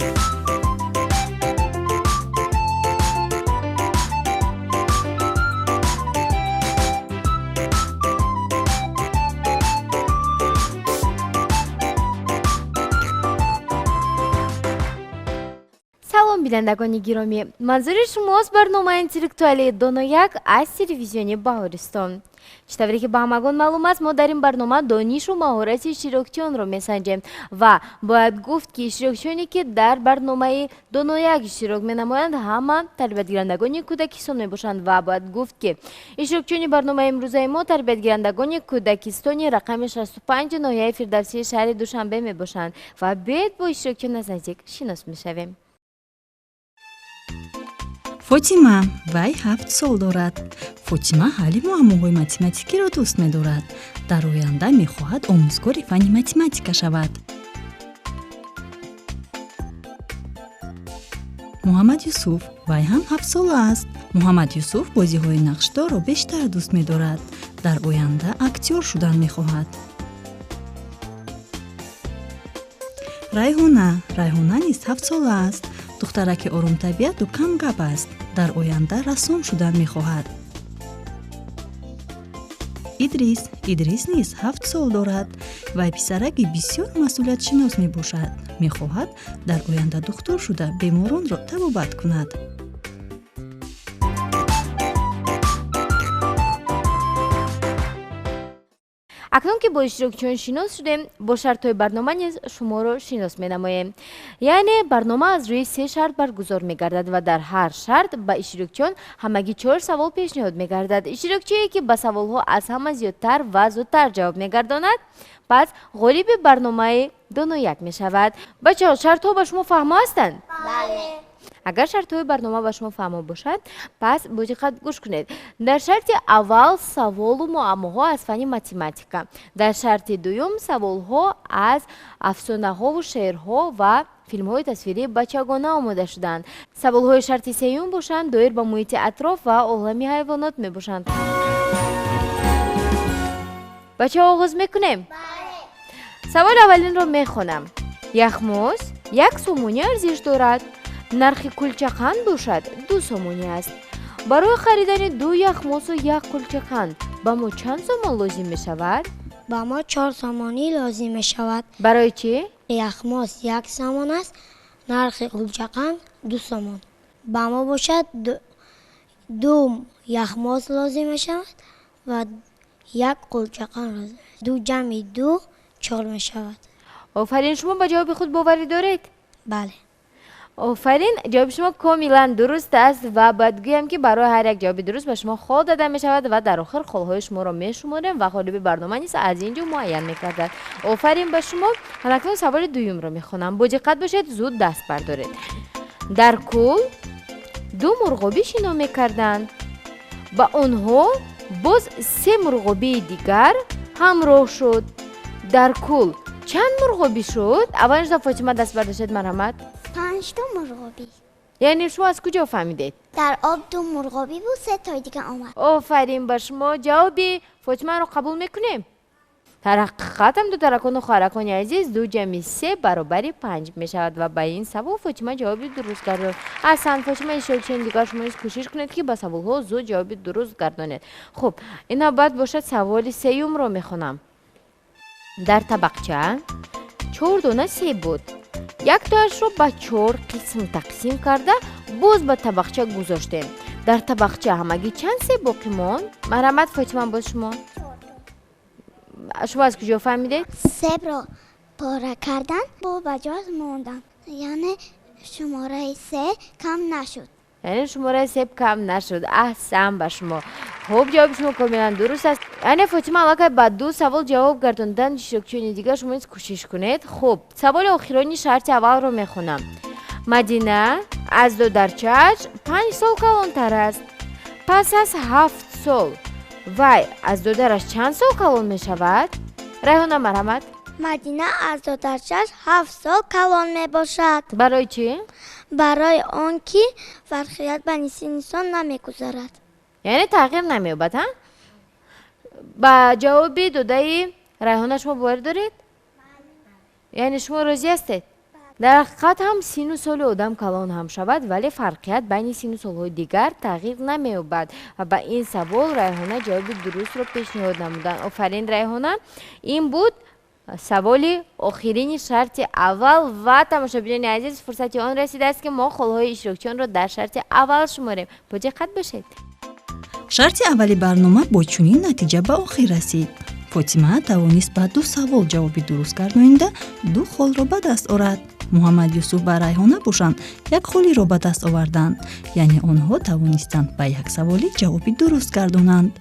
Салом, бинандагони гиромӣ! Манзури шумост барномаи интеллектуалии «Донояк» аз телевизиони Баҳористон. Чӣ тавре ки ба ҳамагон маълум аст, мо дар ин барнома донишу маҳорати иштирокчиёнро месанҷем ва бояд гуфт, ки иштирокчиёне, ки дар барномаи «Донояк» иштирок менамоянд, ҳама тарбиятгирандагони кӯдакистон мебошанд. Ва бояд гуфт, ки иштирокчиёни барномаи имрӯзаи мо тарбиятгирандагони кӯдакистони рақами 65 ноҳияи Фирдавсии шаҳри Душанбе мебошанд. Ва биёед, бо иштирокчиён аз наздик шинос мешавем. Фотима. Вай 7 сол дорад. Фотима ҳалли муаммоҳои математикиро дӯст медорад. Дар оянда мехоҳад омӯзгори фанни математика шавад. Муҳаммад Юсуф. Вай ҳам 7сола аст. Муҳаммад Юсуф бозиҳои нақшдорро бештар дӯст медорад. Дар оянда актёр шудан мехоҳад. Райҳона. Райҳона низ 7сола аст. Духтараки оромтабиату камгап аст. Дар оянда рассом шудан мехоҳад. Идрис. Идрис низ 7 сол дорад. Вай писараки бисёр масъулиятшинос мебошад. Мехоҳад дар оянда духтур шуда, беморонро табобат кунад. Акнун ки бо иштирокчиён шинос шудем, бо шартҳои барнома низ шуморо шинос менамоем. Яъне барнома аз рӯи се шарт баргузор мегардад ва дар ҳар шарт ба иштирокчиён ҳамагӣ чор савол пешниҳод мегардад. Иштирокчие, ки ба саволҳо аз ҳама зиёдтар ва зудтар ҷавоб мегардонад, пас ғолиби барномаи «Донояк» мешавад. Бачаҳо, шартҳо ба шумо фаҳмо ҳастанд? Бале. Агар шартҳои барнома ба шумо фаҳмо бошад, пас бо диққат гӯш кунед. Дар шарти аввал саволу муаммоҳо аз фанни математика, дар шарти дуюм саволҳо аз афсонаҳову шеърҳо ва филмҳои тасвирии бачагона омода шуданд. Саволҳои шарти сеюм бошанд, доир ба муҳити атроф ва олами ҳайвонот мебошанд. Бачаҳо, оғоз мекунем. Саволи аввалинро мехонам. Яхмоз 1 сомонӣ арзиш дорад, нархи кулчақанд бошад 2 сомонӣ аст. Барои харидани ду яхмозу як кулчақанд ба мо чанд сомон лозим мешавад? Ба мо 4 сомонӣ лозим мешавад. Барои чӣ? Яхмоз 1 сомон аст, нархи кулчақанд 2 сомон. Ба мо бошад ду яхмоз лозим мешавад ва як кулчақанд лозим. Ду ҷамъи ду чор мешавад. Офарин! Шумо ба ҷавоби худ боварӣ доред? Бале. Офарин, ҷавоби шумо комилан дуруст аст. Ва бояд гӯям, ки барои ҳар як ҷавоби дуруст ба шумо хол дода мешавад ва дар охир холҳои шуморо мешуморем ва ғолиби барнома низ аз ин ҷо муайян мегардад. Офарин ба шумо! Ҳамакнун саволи дуюмро мехонам. Бо диққат бошед, зуд даст бардоред. Дар кӯл ду мурғобӣ шино мекарданд. Ба онҳо боз се мурғобии дигар ҳамроҳ шуд. Дар кӯл чанд мурғобӣ шуд? Аввалин шуда Фотима даст бардоштед, марҳамат. Панҷто мурғобӣ. Яъне шумо аз куҷо фаҳмидед? Дар об ду мурғобӣ буд, се тои дига омад. Офарин ба шумо! Ҷавоби Фотимаро қабул мекунем. Дар ҳақиқатам, духтаракону хоҳаракони азиз, ду ҷамъи се баробари панҷ мешавад ва ба ин савол Фотима ҷавоби дуруст гардонд. Аҳсан, Фотима! Иштирокчиёни дигар, шумо низ кӯшиш кунед, ки ба саволҳо зуд ҷавоби дуруст гардонед. Хуб, ин навбат бошад саволи сеюмро мехонам. Дар табақча чор дона себ буд. Яктоашро ба чор қисм тақсим карда, боз ба табақча гузоштем. Дар табақча ҳамагӣ чанд себ боқӣ монд? Марҳамат, Фотима, боз шумо. Шумо аз куҷо фаҳмидед? Себро пора кардан, бо ба ҷо мондан, яъне шумораи се кам нашуд. Яъне шумораи себ кам нашуд. Аҳсан ба шумо! Хуб, ҷавоби шумо комилан дуруст аст. Яъне Фотима аллакай ба ду савол ҷавоб гардондан. Иштирокчиёни дигар, шумо низ кӯшиш кунед. Хуб, саволи охирони шарти аввалро мехонам. Мадина аз додарчааш 5 сол калонтар аст. Пас аз 7 сол вай аз додараш чанд сол калон мешавад? Райҳона, марҳамат. Мадина аз додарчааш 7 сол калон мебошад. Барои чӣ? Барои он ки фарқият байни синни сол намегузарад. Яъне тағйир намеёбад, ҳа? Ба ҷавоби додаи Райҳона шумо боварӣ доред? Яъне шумо розӣ ҳастед? Дар ҳақиқат ҳам сину соли одам калон ҳам шавад, вале фарқият байни сину солҳои дигар тағйир намеёбад. Ва ба ин савол Райҳона ҷавоби дурустро пешниҳод намуданд. Офарин, Райҳона. Ин буд саволи охирини шарти аввал ва тамошобинони азиз, фурсати он расидааст, ки мо холҳои иштирокчиёнро дар шарти аввал шуморем. Бо диққат бошед. Шарти аввали барнома бо чунин натиҷа ба охир расид. Фотима тавонист ба ду савол ҷавоби дуруст гардонида ду холро ба даст орад. Муҳаммад Юсуф ва Райҳона бошанд як холиро ба даст оварданд, яъне онҳо тавонистанд ба як саволи ҷавоби дуруст гардонанд.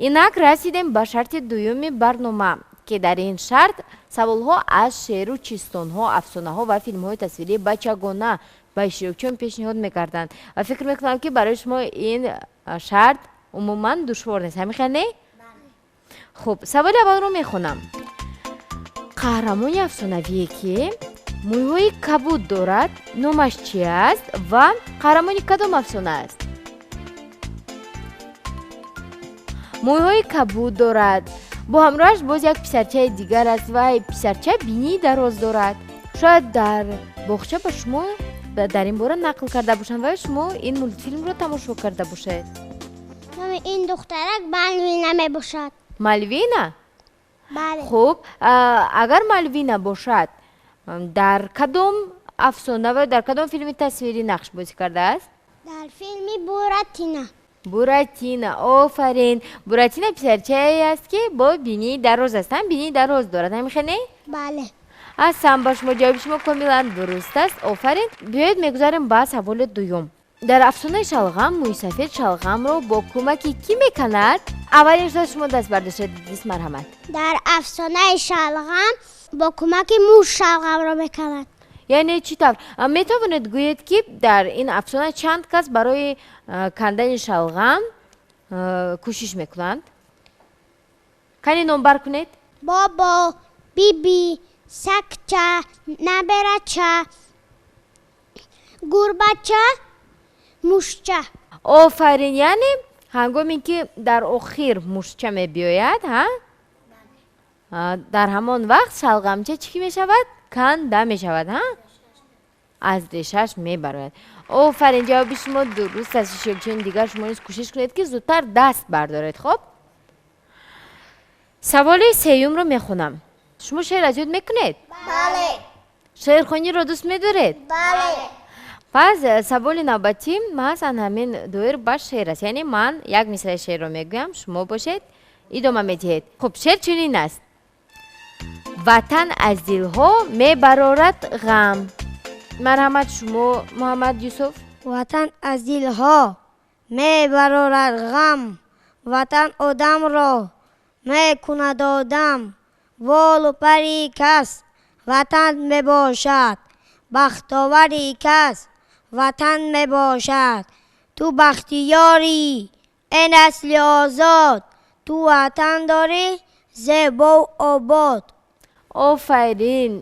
Инак расидем ба шарти дуюми барнома, ки дар ин шарт саволҳо аз шеъру чистонҳо, афсонаҳо ва филмҳои тасвирии бачагона ба иштирокчиён пешниҳод мекарданд. Ва фикр мекунам, ки барои шумо ин шарт умуман душвор нест. Ҳамин хел не? Хуб, саволи аввалро мехонам. Қаҳрамони афсонавие, ки мӯйҳои кабуд дорад, номаш чи аст ва қаҳрамони кадом афсона аст? Мӯйҳои кабуд дорад, бо ҳамроҳаш боз як писарчаи дигар аст ва писарча бинии дароз дорад. Шояд дар боғча ба шумо дар ин бора нақл карда бошанд ва шумо ин мултфилмро тамошо карда бошед. Номи ин духтарак Малвина мебошад. Малвина? Бале. Хуб, агар Малвина бошад, дар кадом афсона ва дар кадом филми тасвирӣ нақш бозӣ кардааст? Дар филми Буратино. Буратино, офарин. Буратино писарчае аст, ки бо бинии дароз аст, ҳам бинии дароз дорад, ҳамин хел не? Бале. Аҳсан ба шумо, ҷавоби шумо комилан дуруст аст. Офарин. Биёед мегузарем ба саволи дуюм. Дар афсонаи шалғам мӯйсафед шалғамро бо кӯмаки кӣ меканад? Аввалин шуда шумо даст бардоштед, Идрис, марҳамат. Дар афсонаи шалғам бо кӯмаки муш шалғамро меканад. Яъне чӣ тавр? Метавонед гӯед, ки дар ин афсона чанд кас барои кандани шалғам кӯшиш мекунанд? Кани номбар кунед? Бобо, биби, сагча, наберача, гурбача, мушча. Офарин. Яъне ҳангоме ки дар охир мушча мебиёяд, ҳа, дар ҳамон вақт шалғамча чӣ мешавад? Канда мешавад, ҳа, аз решааш мебарояд. Офарин, ҷавоби шумо дуруст аст. Иштирокчиёни дигар, шумо низ кӯшиш кунед, ки зудтар даст бардоред. Хоб, саволи сеюмро мехонам. Шумо шеър аз ёд мекунед? Бале. Шеърхониро дӯст медоред? Бале. Пас саволи навбатӣ маҳз ан ҳамин доир ба шеър аст. Яъне ман як мисраи шеърро мегӯям, шумо бошед идома медиҳед. Хуб, шеър чунин аст: ватан аз дилҳо мебарорад ғам. Марҳамат шумо, Муҳаммад Юсуф. Ватан аз дилҳо мебарорад ғам, ватан одамро мекунад одам, волу пари кас ватан мебошад, бахтовари кас ватан мебошад. Ту бахтиёрӣ, эй насли озод, ту ватан дорӣ зебову обод. Офарин,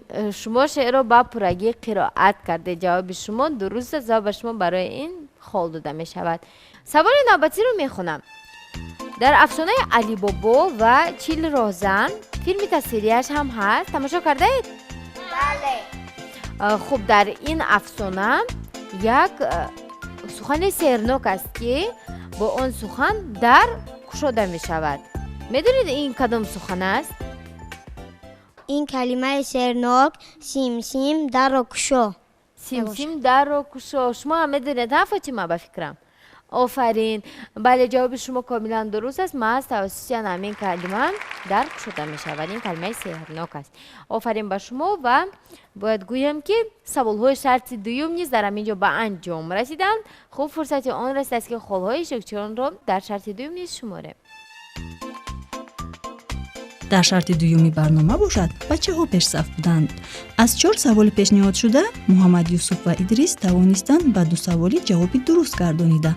шумо шеърро ба пуррагӣ қироат кардед. Ҷавоби шумо дуруст аст ва ба шумо барои ин хол дода мешавад. Саволи навбатиро мехонам. Дар афсонаи Алибобо ва чил роҳзан филми тасвирияш ҳам ҳаст, тамошо кардаед? Бале. Хуб, дар ин афсона як сухани сернок аст, ки бо он сухан дар кушода мешавад. Медонед, ин кадом сухан аст? Ин калимаи сернок симсим дарро кушо. Симсим дарро кушо. Шумо ҳам медонед, ҳа, Фотима, ба фикрам? Офарин. Бале, ҷавоби шумо комилан дуруст аст. Маҳз тавассути ҳамин калима дар кушода мешавад. Ин калимаи сеҳрнок аст. Офарин ба шумо. Ва бояд гӯям, ки саволҳои шарти дуюм низ дар ҳамин ҷо ба анҷом расиданд. Хуб, фурсати он расидааст, ки холҳои иштирокчиёнро дар шарти дуюм низ шуморем. Дар шарти дуюми барнома бошад, бачаҳо пешсаф буданд. Аз чор саволи пешниҳодшуда Муҳаммад Юсуф ва Идрис тавонистанд ба ду саволи ҷавоби дуруст гардонида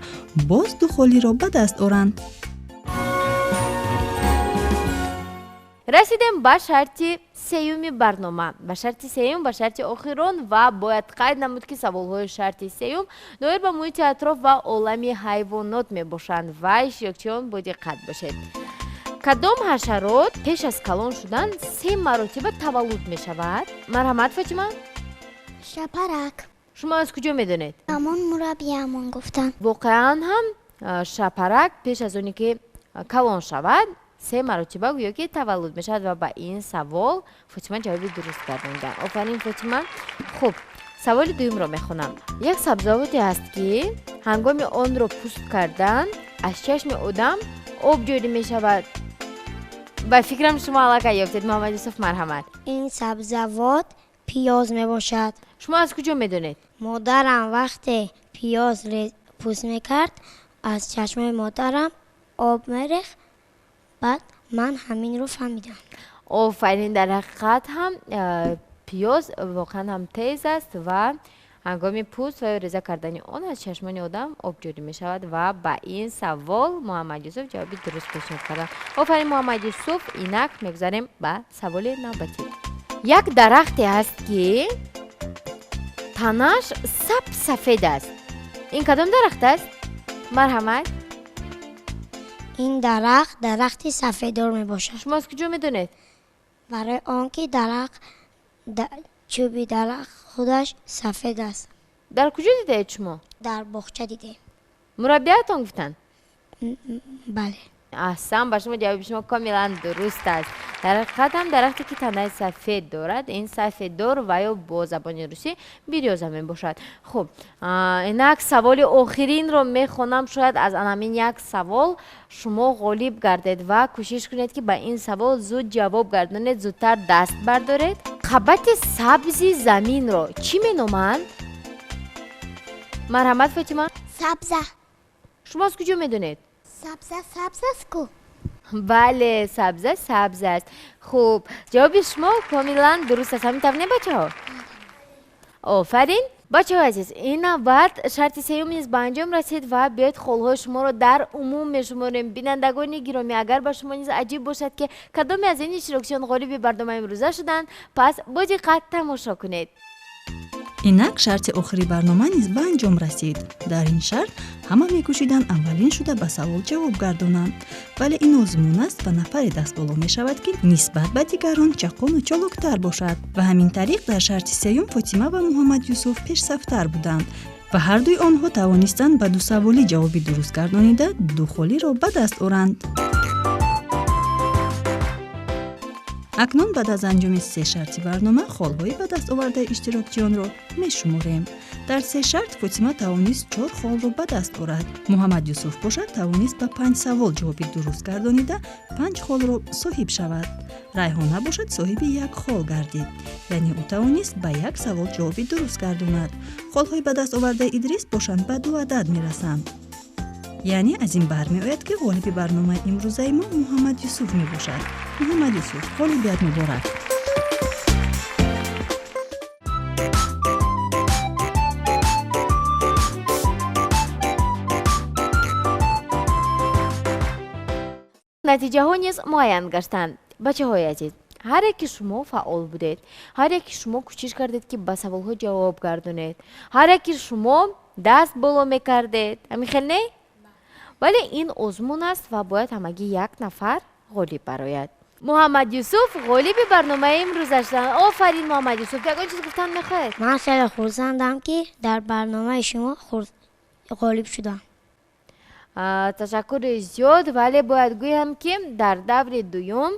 боз ду холиро ба даст оранд. Расидем ба шарти сеюми барнома, ба шарти сеюм, ба шарти охирон. Ва бояд қайд намуд, ки саволҳои шарти сеюм доир ба муҳити атроф ва олами ҳайвонот мебошанд ва иштирокчиён бо диққат бошед. Кадом ҳашарот пеш аз калон шудан се маротиба таваллуд мешавад? Марҳамат, Фотима. Шапарак. Шумо аз куҷо медонед? Ҳамон мураббиямон гуфтанд. Воқеан ҳам, шапарак пеш аз оне ки калон шавад, се маротиба гӯё ки таваллуд мешавад. Ва ба ин савол Фотима ҷавоби дуруст гардонида. Офарин, Фотима. Хуб, саволи дуюмро мехонам. Як сабзавоте ҳаст, ки ҳангоми онро пӯст кардан аз чашми одам об ҷорӣ мешавад. Ба фикрам, шумо аллакай ёфтед. Муҳаммад Юсуф, марҳамат. Ин сабзавот пиёз мебошад. Шумо аз куҷо медонед? Модарам вақте пиёз пӯст мекард, аз чашмои модарам об мерехт, баъд ман ҳаминро фаҳмидам. Офарин. Дар ҳақиқат ҳам, пиёз воқеан ҳам тез аст ва ҳангоми пӯст ва ё реза кардани он аз чашмони одам об ҷорӣ мешавад. Ва ба ин савол Муҳаммад Юсуф ҷавоби дуруст пешниҳод карданд. Офарин, Муҳаммад Юсуф. Инак мегузарем ба саволи навбатӣ. Як дарахте ҳаст, ки танаш сап сафед аст. Ин кадом дарахт аст? Марҳамат. Ин дарахт дарахти сафедор мебошад. Шумо аз куҷо медонед? Барои он ки дарахт, чӯби дарахт худаш сафед аст. Дар куҷо дидаед шумо? Дар боғча дидем. Мураббиятон гуфтанд? Бале. Аҳсан ба шумо, ҷавоби шумо комилан дуруст аст. Дар ҳақиқат ҳам, дарахте ки танаи сафед дорад, ин сафедор ва ё бо забони русӣ берёза мебошад. Хуб, инак саволи охиринро мехонам. Шояд аз анамин як савол шумо ғолиб гардед ва кӯшиш кунед, ки ба ин савол зуд ҷавоб гардонед, зудтар даст бардоред. Қабати сабзи заминро чӣ меноманд? Марҳамат, Фотима. Сабза. Шумо аз куҷо медонед? Сабза сабз аст ку. Бале, сабза сабз аст. Хуб, ҷавоби шумо комилан дуруст аст. Ҳамин тавр, не, бачаҳо? Офарин, бачаҳои азиз. Ин навбат шарти сеюм низ ба анҷом расид ва биёед, холҳои шуморо дар умум мешуморем. Бинандагони гиромӣ, агар ба шумо низ аҷиб бошад, ки кадоме аз ин иштирокчиён ғолиби барномаи имрӯза шуданд, пас бо диққат тамошо кунед. Инак шарти охири барнома низ ба анҷом расид. Дар ин шарт ҳама мекӯшиданд аввалин шуда ба савол ҷавоб гардонанд, вале ин озмун аст ва нафаре дастболо мешавад, ки нисбат ба дигарон чаққону чолоктар бошад. Ва ҳамин тариқ дар шарти сеюм Фотима ва Муҳаммад Юсуф пешсафтар буданд ва ҳардуи онҳо тавонистанд ба ду саволӣ ҷавоби дуруст гардонида, ду холиро ба даст оранд. Акнун баъд аз анҷоми се шарти барнома холҳои ба даст овардаи иштирокчиёнро мешуморем. Дар се шарт Фотима тавонист чор холро ба даст орад. Муҳаммад Юсуф бошад, тавонист ба панҷ савол ҷавоби дуруст гардонида, панҷ холро соҳиб шавад. Райҳона бошад, соҳиби як хол гардид, яъне ӯ тавонист ба як савол ҷавоби дуруст гардонад. Холҳои ба даст овардаи Идрис бошанд, ба ду адад мерасанд. Яъне аз ин бармеояд, ки ғолиби барномаи имрӯзаи мо Муҳаммад Юсуф мебошад. Муҳаммад Юсуф, ғолибият муборак! Натиҷаҳо низ муайян гаштанд. Бачаҳои азиз, ҳар яке шумо фаъол будед, ҳар яке шумо кӯшиш кардед, ки ба саволҳо ҷавоб гардонед, ҳар яке шумо даст боло мекардед. Ҳамин хел, не? Вале ин озмун аст ва бояд ҳамагӣ як нафар ғолиб барояд. Муҳаммад Юсуф ғолиби барномаи имрӯза шуданд. Офарин, Муҳаммад Юсуф. Ягон чиз гуфтан мехоҳед? Ман хеле хурсандам, ки дар барномаи шумо ғолиб шудам. Ташаккури зиёд. Вале бояд гӯям, ки дар даври дуюм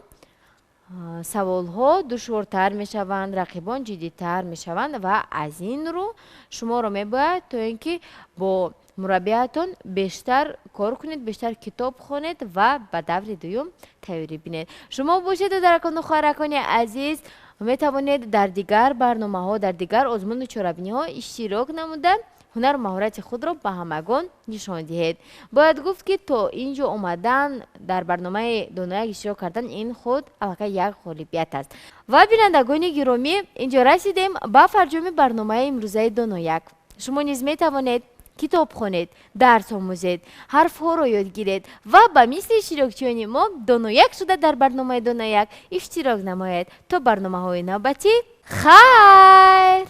саволҳо душвортар мешаванд, рақибон ҷиддитар мешаванд ва аз ин рӯ шуморо мебояд то ин ки бо мураббиятон бештар кор кунед, бештар китоб хонед ва ба даври дуюм тайёрӣ бинед. Шумо бошед, додаракону хоҳаракони азиз, метавонед дар дигар барномаҳо, дар дигар озмуну чорабиниҳо иштирок намуда, ҳунару маҳорати худро ба ҳамагон нишон диҳед. Бояд гуфт, ки то ин ҷо омадан, дар барномаи Донояк иштирок кардан, ин худ аллакай як ғолибият аст. Ва бинандагони гиромӣ, инҷо расидем ба фарҷоми барномаи имрӯзаи Донояк. Шумо низ метавонед китоб хонед, дарс омӯзед, ҳарфҳоро ёд гиред ва ба мисли иштирокчиёни мо донояк шуда, дар барномаи Донояк иштирок намоед. То барномаҳои навбатӣ, хайр.